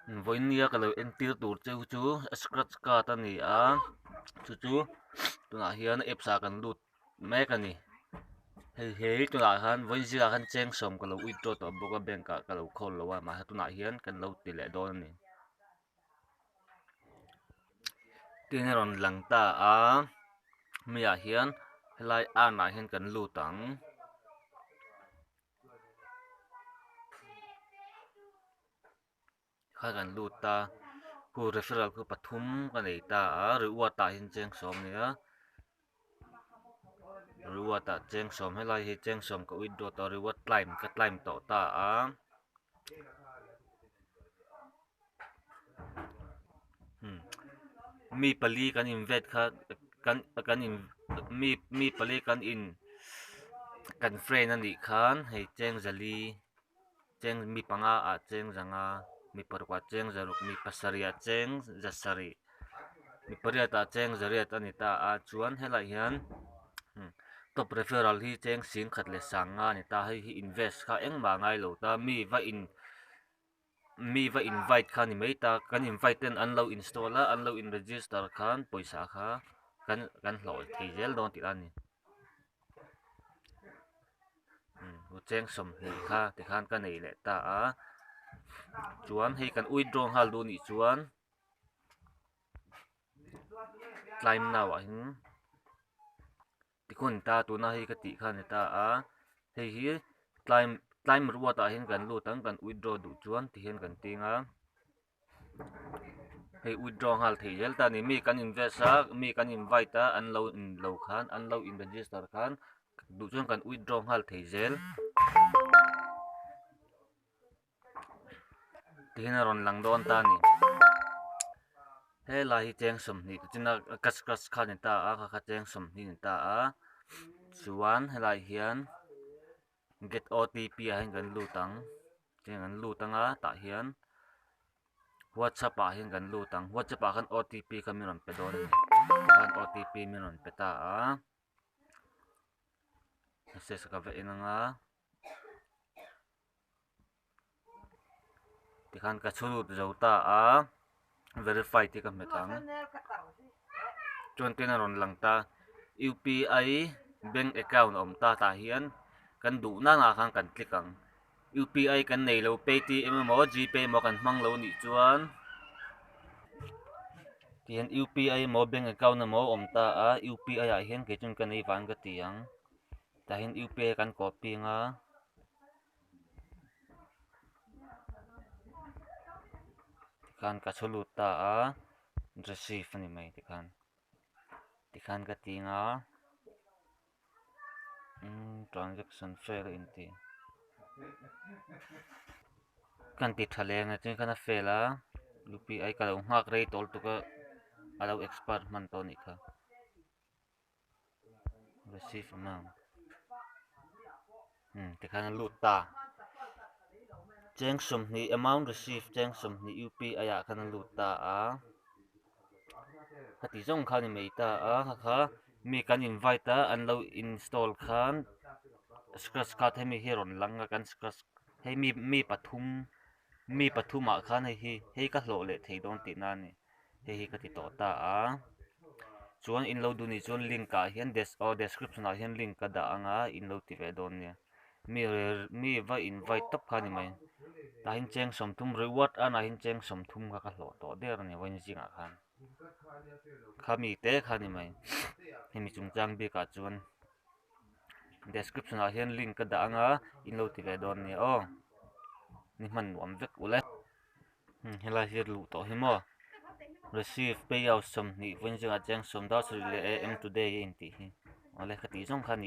Vawinia ka lo entir tur cheu chu scratch card a ni a chu chu tunah hian apps ah kan lut mek a ni hei hi tunah hian vawiin zingah khan cheng sawm ka lo withdraw tawh bawk a bank ah ka lo khawl lo a mahse tunah hian kan lo ti leh dawn a ni tin a rawn lang ta a mi ah hian helai arn ah hian kan lut ang. Kha kan lut a khu referral khu pathum ka nei ta a reward ah hian cheng sawm a ni a reward ah cheng sawm helai hi cheng sawm ka withdraw tawh a reward climb ka climb tawh ta a. Mi pali kan in vet kha kan kan in mi mi pali kan in kan friend a nih khan hei cheng zali cheng mi panga ah cheng zanga mi paruk ah cheng zaruk mi pasarih ah cheng zasarih mi pariat ah cheng zariat a ni ta a chuan helaiah hian top referral hi cheng singkhat leh sanga a ni ta hei hi invest kha engmah a ngailo ta mi va in. Mi va invite kha a ni mai ta kan invite ten an lo install a an lo in register khan pawisa kha kan kan hlawh thei zel dawn tih a ni umm cheng sawmhnih kha tikhan ka nei leh ta a chuan hei kan withdraw nghal duh anih chuan tlai now ah hian Tikhun ta tuna hei ka tih kha a ni ta a hei hi tlai tlai ruat ah hian kan lut ang kan withdraw duh chuan ti hian kan ting a hei withdraw nghal theih zel ta a ni mi kan invest a mi kan invite a an lo in lo khan an lo in register khan duh chuan kan withdraw nghal thei zel. Tihian a rawn lang dawn ta a ni helai hi cheng sawmhnih ti chin a ka scratch kha a ni ta a kha kha cheng sawmhnih a ni ta a chuan helaiah hian get O T P ah hian kan lut ang tihian kan lut ang a tah hian whatsapp ah hian kan lut ang whatsapp ah khan O T P kha min rawn pe dawn a ni tikhan O T P min rawn pe ta a message ka va en ang a. Tikhan ka chhut zo ta a verify tih ka hmet ang chuan tin a rawn lang ta U_P_I bank account a awm ta tah hian kan duh na na khan kan click ang U_P_I kan nei lo paytm emaw gpay emaw kan hmang lo anih chuan tihian U_P_I emaw bank account emaw a awm ta a U_P_I ah hian kei chuan ka nei vang ka ti ang. Tah hian U_P_I kan copy ang a tikhan ka chhu lut ta a receive a ni mai tikhan tikhan ka ti ang a umm transaction fail a inti kan ti tha leng a chuan khan a fail a U_P_I ka lo nghak rei tawh lutuk a a lo expire hman tawh a nih kha. Receive amount umm tikhan a lut ta cheng sawmhnih amount receive cheng sawmhnih U P I ah khan a lut ta a khati zawng kha a ni mai ta a kha kha mi kan invite a an lo install khan scratch card hemi hi a rawn lang a kan scratch hei mi mi pathum mi pathum ah khan hei hi hei ka hlawh leh thei dawn tihna a ni. Hei hi ka ti tawh ta a chuan in lo duh nih chuan link ah hian des aw description ah hian link ka dah ang a in lo ti ve dawn nia mi mi va invite tawp kha a ni mai tah hian cheng sawmthum reward a nah hian cheng sawmthum kha ka hlawh tawh der a ni vawiin zingah khan khami te kha a ni mai hemi chungchang bikah chuan description ah hian link ka dah ang a in lo ti ve dawn nia aw ni hman nuam vek ule. Helai hi luh tawh hi maw receive payout sawmhnih vawiin zingah cheng sawm dar sarih leh A_M today a intih hi awle ka tih zawng kha a ni.